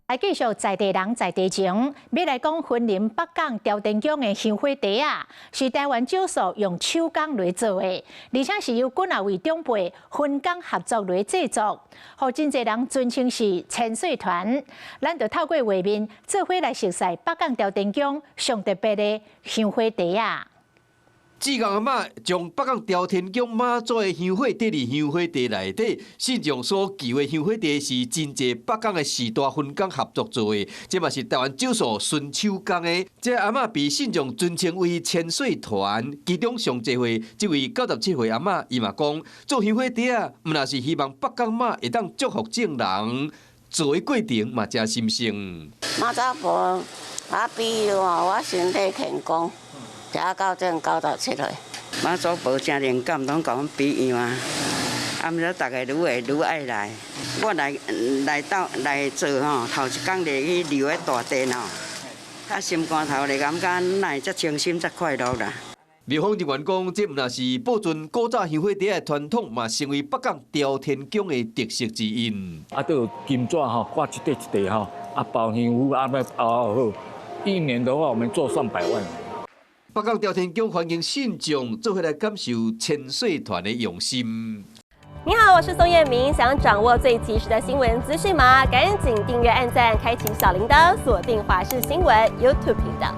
來繼續在地人在地情，欲來講雲林北港朝天宮的香火袋仔，是台灣少數用手工來做的，而且是由幾若位長輩分工合作來製作，予真濟人尊稱是千歲團。咱就透過畫面，做伙來熟悉北港朝天宮上特別的香火袋仔。志工阿嬤將北港朝天宮媽祖的香火袋佇香火袋內底，信眾所求的香火袋是真濟北港的序大分工合作做的，這嘛是台灣少數純手工的。這阿嬤被信眾尊稱為千歲團，其中上濟歲這位97歲阿嬤，伊嘛講做香火袋仔，毋但是希望北港媽會當祝福眾人，做的過程嘛誠神聖。媽祖婆啊，庇佑我身體健康。食到這97歲。媽祖婆誠靈感，攏共阮庇佑啊！啊，毋知逐个愈會愈愛來。我來來到來做吼，頭一工就去溜彼大殿吼，啊，心肝頭就感覺哪會遮清心、遮快樂啦。廟方人員講，這毋但是保存古早香火袋的傳統，嘛成為北港朝天宮的特色之一。啊，都有金紙吼，掛一塊一塊吼，啊，包香符啊，欲包好。一年的話，我們做上百萬。北港朝天宮歡迎信眾做伙來感受千歲團的用心。你好，我是宋燕明，想掌握最及時的新聞資訊嗎？趕緊訂閱、按讚、開啟小鈴鐺，鎖定華視新聞 YouTube 頻道。